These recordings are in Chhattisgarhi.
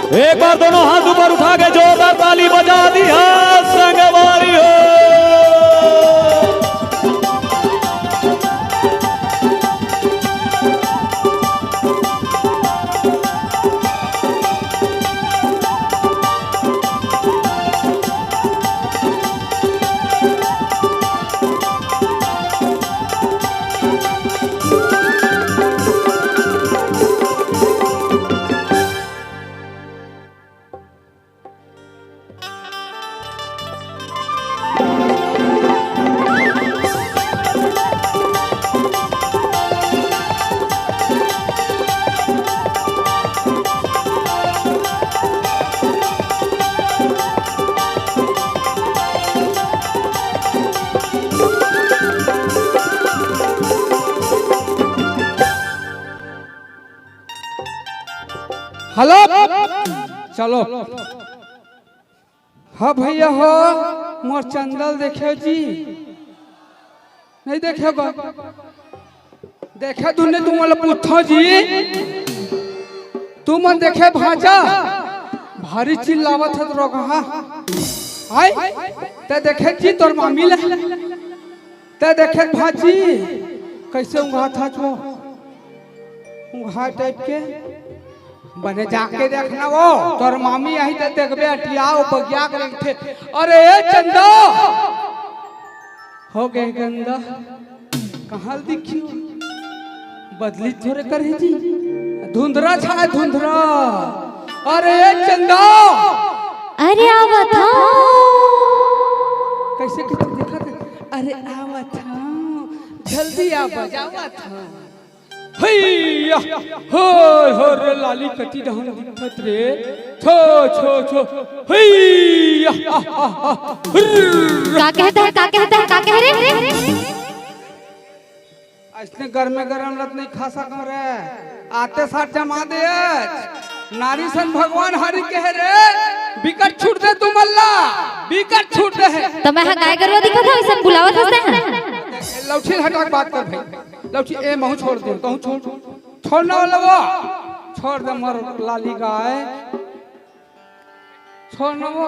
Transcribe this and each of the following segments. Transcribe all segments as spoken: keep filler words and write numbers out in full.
एक बार दोनों हाथ ऊपर उठा के जोरदार ताली बजा दिहा संगवारी हो। हेलो, चलो। हाँ भैया हो, मोर चंदा ल देखे जी, नहीं देखे बा? देखे तुमने, तुम वाला पूछो जी, तुमन देखे भांचा, भारी चिल्लावत हत रोगहा। आय, ते देखे जी तोर मामी ला, ते देखे भांची, कैसे उंघात हच वो, उंघा टाइप के। बने जाके देखना वो, तोर मामी आही त देखबे, अटिया वो बगिया के रखथे। अरे ए चंदा, हो गे गंदा, कहाँ ल दिखी वो? बदली थोरे करे जी, धुंधरा छाय धुंधरा। अरे ए चंदा, अरे आवत हूँ। कैसे कैसे देखत हे? अरे आवत हूँ, जल्दी आ बजावत हूँ। हैया, होय, होय रे लाली कति डहन दिखत रे। छो, छो, छो, हैया, आ, आ, आ, हुर्र। का कहत हे, का कहत हे, का कहे रे? अइसने गरमे गरम ल त नहीं खा सकंव रे। आते साथ जमा दे आज। नारी सन भगवान हरि कहे रे, बिकट छूट दे तुमन ला, बिकट छूट दे हे। त मैं ह गाय गरुवा दिखत हंव, अइसन बुलावत हस तें ह? लौठी ल हटा के बात कर भाई। लौठी, ए, महूं छोड़ दे, कहूं छोड़, छोड़ ना वाला वो। छोड़ दे मोर लाली गाय। छोड़ ना वो।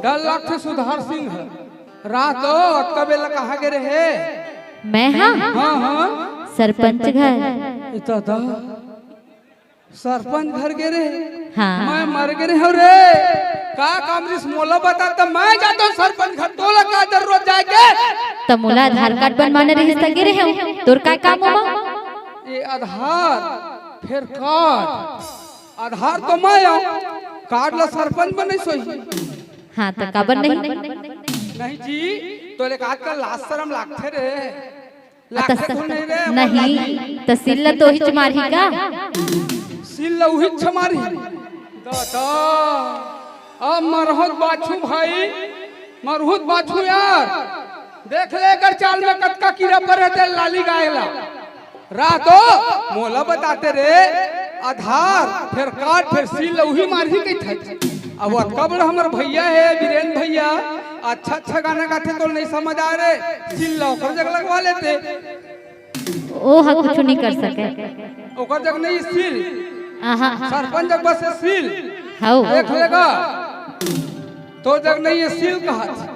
डर लागथे सुधार सिंह ह। रात ओ, अतका बेला कहाँ गे रहे? मैं हा? हाँ, हाँ। सरपंच घर। ए दादा, सरपंच घर गे रहे? हाँ। मैं मर गे रहे हंव रे। का काम रिहिस मोला बता, त मैं जात हंव सरपंच घर, तोला का जरूरत जाय के? त मोला आधार कार्ड बनवाना रिहिस त गे रहे हंव। तोर का काम ओमा? ए आधार, फेर कार्ड। आधार तो मैं आंव, कार्ड ला सरपंच बनइस होही। हाँ, त काबर नहीं? नहीं जी, तोला आजकल लाज शरम लागथे रे। अ, त लागथे स-, तो नहीं रे, मोर नहीं, लाली। त सील ल तो उहीच मारही का? सील ल उहीच मारही। दादा, अब मरहूं त बांचहूं भाई, मरहूं त बांचहूं यार। देख ले एकर चाल में कतका कीरा परे हे ते लाली गाय ला। रात ओ, मोला बताते रे, आधार, फेर कार्ड, फेर सील ल उही मारही कहिथे। अब अतका बड़ा हमर भैया हे, वीरेन भैया, अच्छा अच्छा गाना गाथे, तोला नहीं समझ आय रे, सील ल ओकर जग लगवा लेते। ओ ह कुछु नहीं कर सके। ओकर जग नहीं सील। आहा। सरपंच जग बस सील। हौ। देख लेगा। तोर जग नहीं सील कहत।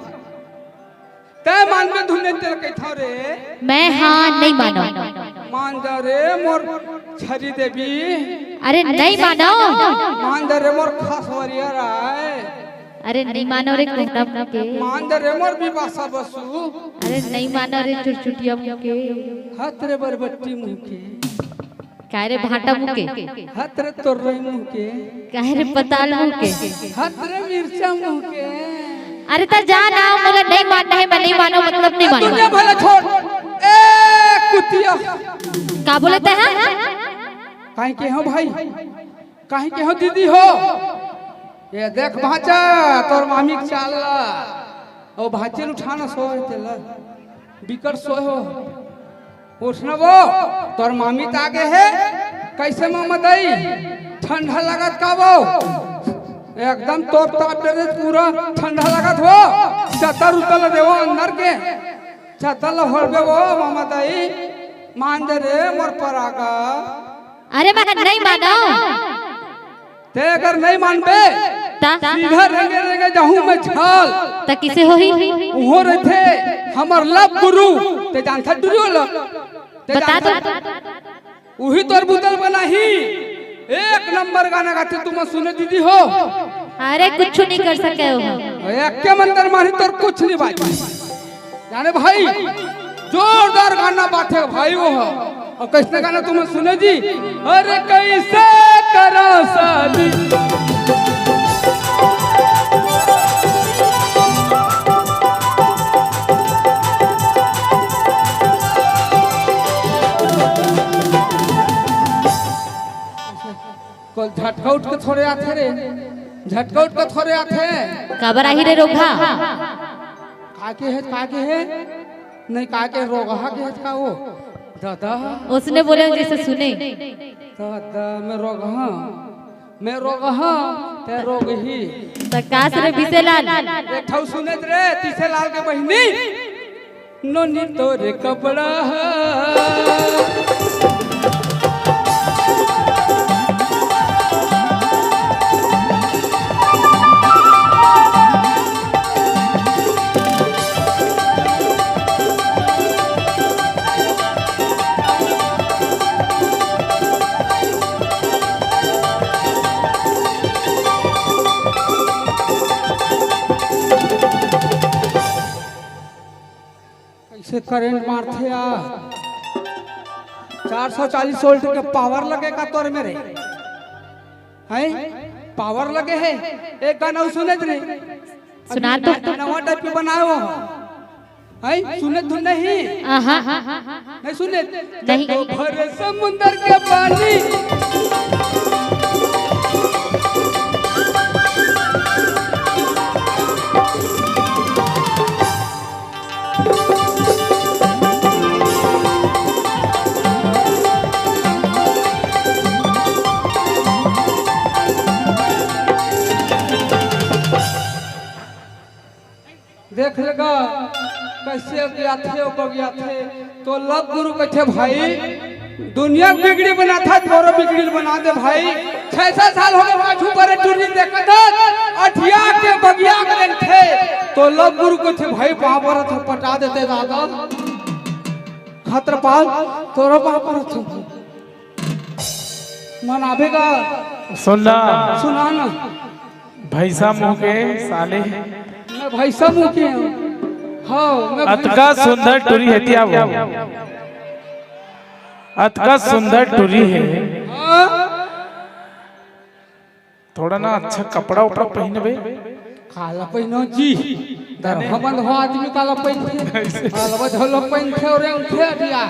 तैं मानबे धुन तेला कहिथंव रे। मैं हाँ नहीं मानंव। मान जा रे मोर छरी देवी। अरे नहीं मानंव। मान जा रे मोर खसवरिया राय। अरे नहीं मानंव रे कोहटा मुँह के। मान जा रे मोर बिपाशा बसु। अरे नहीं मानंव रे चुरचुटिया मुँह के। हत रे बरबट्टी मुँह के। काय रे भांटा मुँह के? हत रे तोर्रई मुँह के। काय रे पताल मुँह के? हत रे मिर्चा मुँह के। अरे त जा ना, मोला नहीं मानना हे, मैं नहीं मानंव, मतलब नहीं मानंव। दुनिया भला छोड़। ए कुतिया। का बोले तैं ह? काहे के हो भाई? काहे के हो दीदी हो? ये देख भांचा, तोर मामी के चाल ला। ओ भांची ल उठाना सोय तेला। बिकट सोय हो। उठना वो, तोर मामी त आगे हे। कैसे मामा दाई? ठंडा लागत का वो? एकदम तोप ताप दे रे, पूरा ठंडा लागत हो। चद्दर उद्दर देवो अंदर के। चद्दर ल ओढ़बे वो मामा दाई। मान दे रे मोर परागा। अरे मैं नहीं मानंव। ते अगर नहीं मानबे, ता? सीधा रेंगे रेंगे जाहूं मैं झाल। ता किसे होही? उहो रहिथे हमर लव गुरु। ते जानथा टुरी ओला? ते बता तो। जानथा? उही तोर बुतल बनाही। एक नंबर गाना गाथे, तुमन सुने दीदी हो। अरे कुछ नहीं कर सके हो। एक के मंतर मारी तोर कुछ नहीं बाजी। जाने भाई, जोरदार गाना बात है भाई वो। और कैसने गाना तुमन सुने जी? अरे कैसे करा शादी। कोई झटका उठ के थोड़े आथे रे, झटका उठ के थोड़े आथे। काबर आही रे रोगहा? काके हे, काके हे? नहीं, काके रोगहा के हे का वो? दादा। उसने बोले जैसे सुने। दादा, मैं रोगहा, मैं रोगहा, ते रोगही। त कास रे बिसेलाल। एक ठौ सुने रे, तीसेलाल के बहिनी। नोनी तोरे कपड़ा ह। कैसे करंट मारथे यार। चार सौ चालीस वोल्ट के पावर लगे का तोर मेरे? हैं? पावर लगे हे। एक गाना अउ सुने रे। सुना तो। नवा टाइप के बनाए हो। हैं? सुने तो नहीं? आहा। नहीं सुने? नहीं। तो भरे समुंदर के पानी। देख लेगा, कैसे अगियाथे, ओ बगियाथे। तो लव गुरु कथे, "भाई, दुनिया के बिगड़ी बनाथा, तोरो बिगड़ी बना दे भाई। छह सौ साल हो गए, पाछू पर टुरी देखत, अठिया के बगिया के लेथे।" तो लव गुरु कथे, "भाई, पाँव परत हँव, पटा देते दादा। खतरपाल, तोरो पाँव परत हँव।" मनाबे का? सुन ना। सुना ना। भैंसा मुंह के साले। मैं भैंसा मुंह के हूँ। हाँ, मैं अतका भैंसा सुंदर टुरी हे तिया वो। अतका सुंदर टुरी हे। हाँ। थोड़ा ना अच्छा कपड़ा उपड़ा पहिनबे। काला पहिनो जी। दरहा बंद हो आदमी काला पहिनथे। काला बंद हो लोग पहिनथे और उठे अटिया।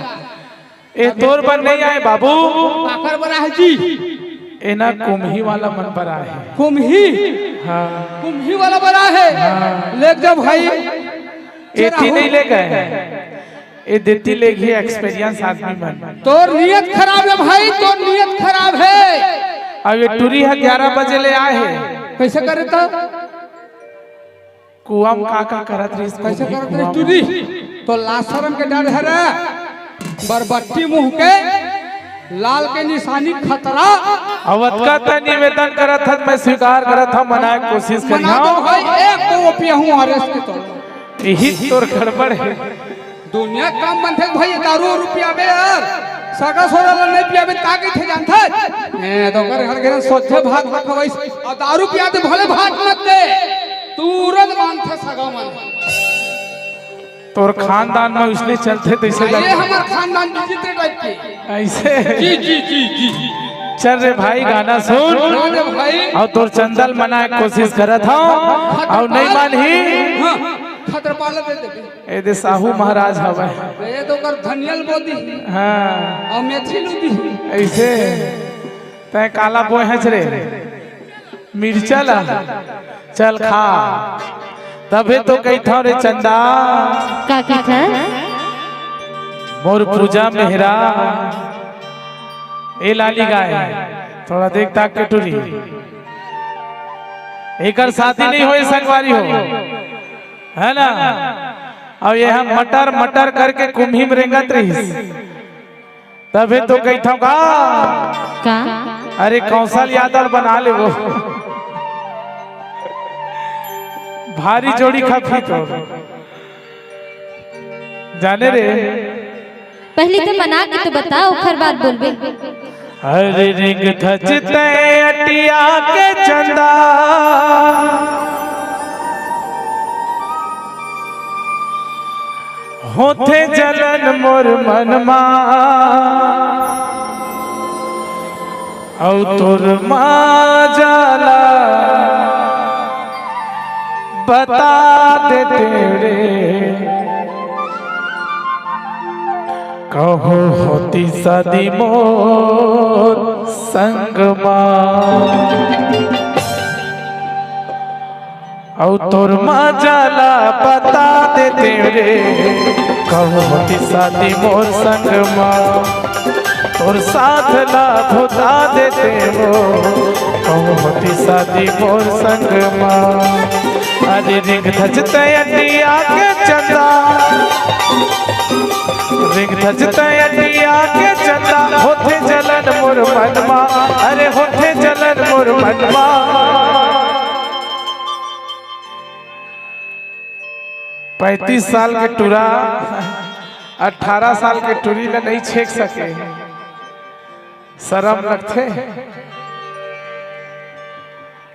ए तोर बर नहीं आए बाबू। काकर बर आहे जी? ए ना कुम्ही वाला मन बर आहे। कुम्ही? हाँ। कुम्ही वाला बर आहे? हाँ। लेग जा भाई। एती नहीं ले गए। ए देती लेग ही एक्सपीरियंस आदमी मन। तोर नियत खराब हे भाई, तोर नियत खराब हे। अब ये टुरी ह ग्यारह बजे ले आए हे। कैसे करे त? कुआं म का का करत रहिस, कैसे कुम्ही करत कुआं रहिस म। टुरी? तो लाज शरम के डर हे रे। बरबट्टी मुंह के, लाल के निशानी खतरा। अब अतका त निवेदन करत हस, मैं स्वीकार करत हंव, मनाए के कोशिश करिहंव। मना दो भाई, एक तो वो पिया हूँ आरएस के तो। इही तोर गड़बड़ हे। दुनिया काम बनथे भाई, दारू उरू पियाबे यार, सगा सोरा ला नहीं पियाबे, का कहिथे जानथे? ए, तो कर घर घर सोचे भात ना खवाइस, और दारू पियाते भले भात मत दे, तुरंत मानथे सगा मन। तोर खानदान में उसने चलथे तैसे ये लगथे। हमर खानदान विचित्र टाइप के। ऐसे? जी, जी, जी, जी। चल रे भाई, गाना सुन। हाँ रे भाई। और तोर चंदा ल मनाए के कोशिश करत हंव। और नहीं मानही। हाँ, खतरपाल दे दे। ए दे साहू महाराज हवय। ए तो कर धनियल बोदी। हाँ। और मेथी लूदी। ऐसे? तैं काला बोए हस रे? मिर्चा ला? चल खा। तभे तो कहिथंव रे चंदा। का कहिथस? मोर पूजा मेहरा। ए लाली गाय, थोड़ा देख ताक के टुरी। एकर शादी नहीं होए संगवारी हो, है ना? अउ ये हम मटर मटर करके कुम्ही म रेंगत रहिस। तभे तो कहिथंव का? का? अरे कौशल यादव बना ले वो। भारी जोड़ी खपही तो। जाने रे। पहली तो मना के तो बता, ओखर बाद बोलबे। अरे रिंग धज तै अटिया के चंदा, होथे जलन मोर मन मा, अउ तोर माजा ला बता देते रे, कहूँ होती शादी मोर संग मा। अउ तोर माजा ला बता देते रे, कहूँ होती शादी मोर संग मा। तोर साथ ला भुता देते वो, कहूँ होती शादी मोर संग मा। अरे रिंग धज तै अटिया के चंदा, रिंग धज तै अटिया के चंदा, होथे जलन मोर मन मा, अरे होथे जलन मोर मन मा। पैंतीस साल के टूरा अठारह साल के टूरी ला नहीं छेक सके, शरम लगथे।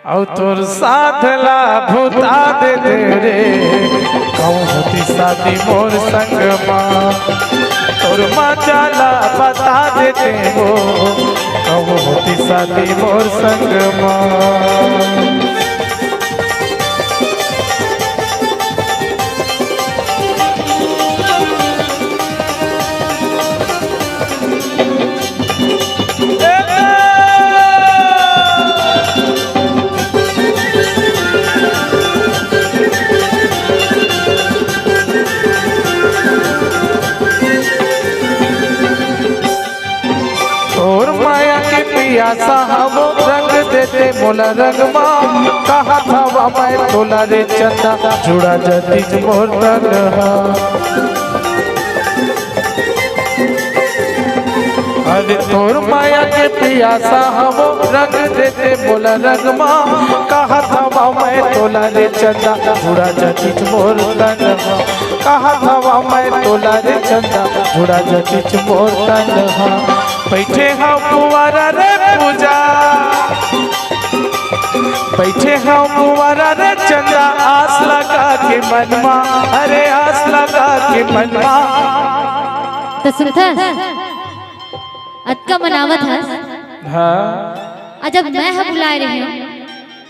अउ तोर साथ ला भुता देते रे, कहूँ होती शादी मोर संग मा। तोर माजा ला बता देते वो, कहूँ होती शादी मोर संग मा। तोर माया के पियासा हवो, रंग देते मोला रंगमा। कहत हवा मैं तोला रे चंदा, जुड़ा जतिच मोर तन हा। अरे तोर माया के पियासा हवो, रंग देते मोला रंगमा। कहत हवा मैं तोला रे चंदा, जुड़ा जतिच मोर तन हा। कहत हवा मैं तोला रे चंदा, जुड़ा जतिच मोर तन हा। बैठे हव कुंवारा रे पूजा, बैठे हव कुंवारा रे चंदा, आस लगा के मन मा, अरे आस लगा के मन मा। त सुनथस, अतका मनावत हस। हाँ। आ जब मैं ह बुलाए रहे हूँ,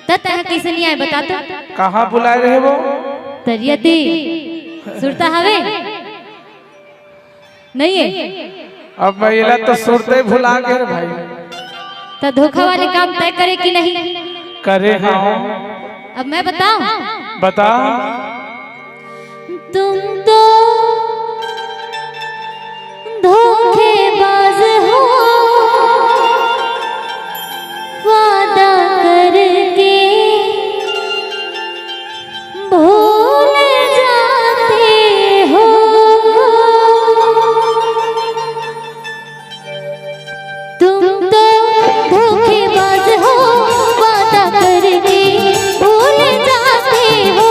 त तैं ह कइसे नइ आए, बता तो? कहाँ बुलाए रहे वो? तरिया तीर। सुरता हवे? नहीं है। अब मैं एला तो सुरते भुला गे रे भाई। त धोखा वाले काम तैं करे कि नहीं? करे हँव। अब मैं बताऊं? बता। तुम तो धोखेबाज हो, वादा करके भूल जाते हो। तुम तो धोखेबाज हो, वादा करके भूल जाते हो।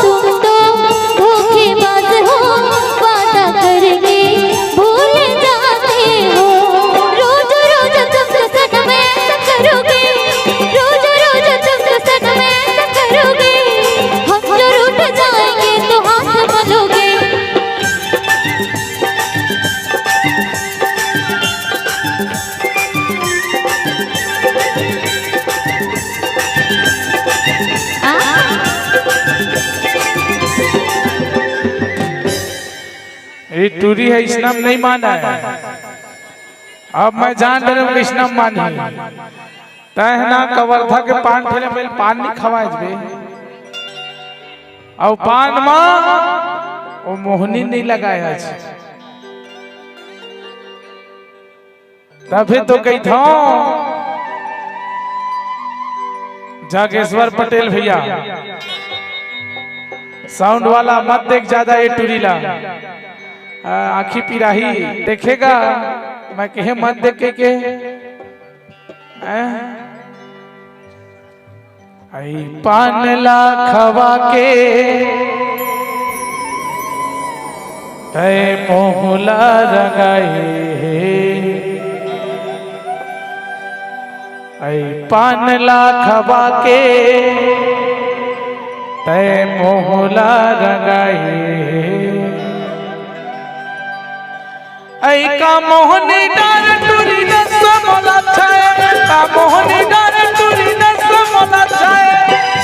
तुम तो धोखेबाज हो, वादा करके भूल जाते हो। रोज रोज तुम सनम ऐसा करोगे, रोज रोज तुम सनम ऐसा करोगे, हम जो रूठ जाएंगे तो हाथ मलोगे। ये टूरी ह इसनम नहीं माना है। अब मैं जान रहे हूँ इसनम मानी। तैं ह ना कवर्धा के पान ठेले में पान नहीं खवाए बे। अउ पान मा वो मोहनी नहीं लगाए आज। तभी तो कहिथंव जागेश्वर पटेल भैया, साउंड वाला, मत देख ज्यादा ये टूरी ला। आ, आँखी पिराही देखेगा, मैं कहे मत देख के, के। ऐ, ऐ पान ला खवा के तै मोहला रंगाए हे। ऐ पान ला खवा के तै मोहला रंगाए हे। ऐ का मोहनी डार टूरी नस मोला छाए, का मोहनी डार टूरी नस मोला छाए।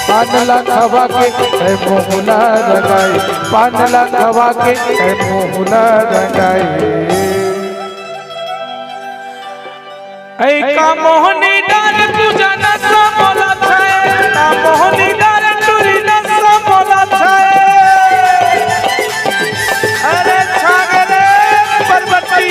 पान ला खवा के तै मोहला रंगाए, पान ला खवा के तै मोहला रंगाए। ऐ का मोहनी डार पूजा नस मोला छाए, का मोहनी डार टूरी नस मोला छाए। अरे छा गे रे परबत्ती।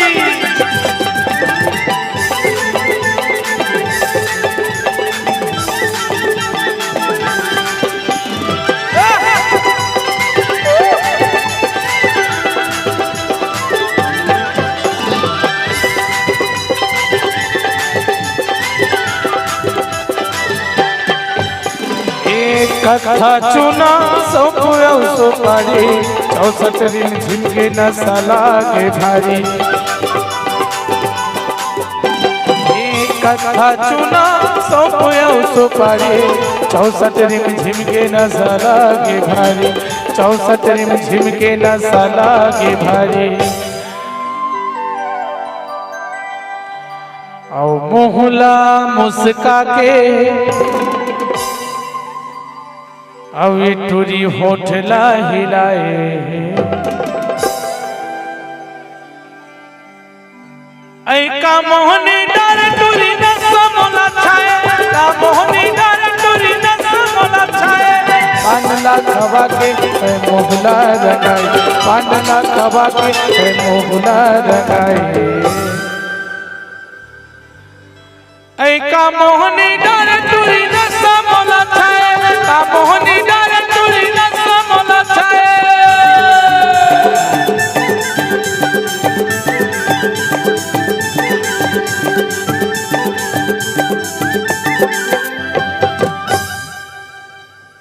एक कट्ठा चूना, सौंफ अउ सुपारी, चौसठ रिमझिम के नसा लागे भारी। एक कट्ठा चूना, सौंफ अउ सुपारी, चौसठ रिमझिम के नसा लागे भारी, चौसठ रिमझिम के नसा लागे भारी। अउ मोहला मुस्का के अउ ए टूरी होठ ला हिलाए हे। ऐ का मोहनी डार टूरी नस मोला छाए, का मोहनी डार टूरी नस मोला छाए। पान ला खवा के ऐ मोहला रंगाए, पान ला खवा के ऐ मोहला रंगाए। ऐ का मोहनी डार टूरी नस मोला छाए, का मोहनी डार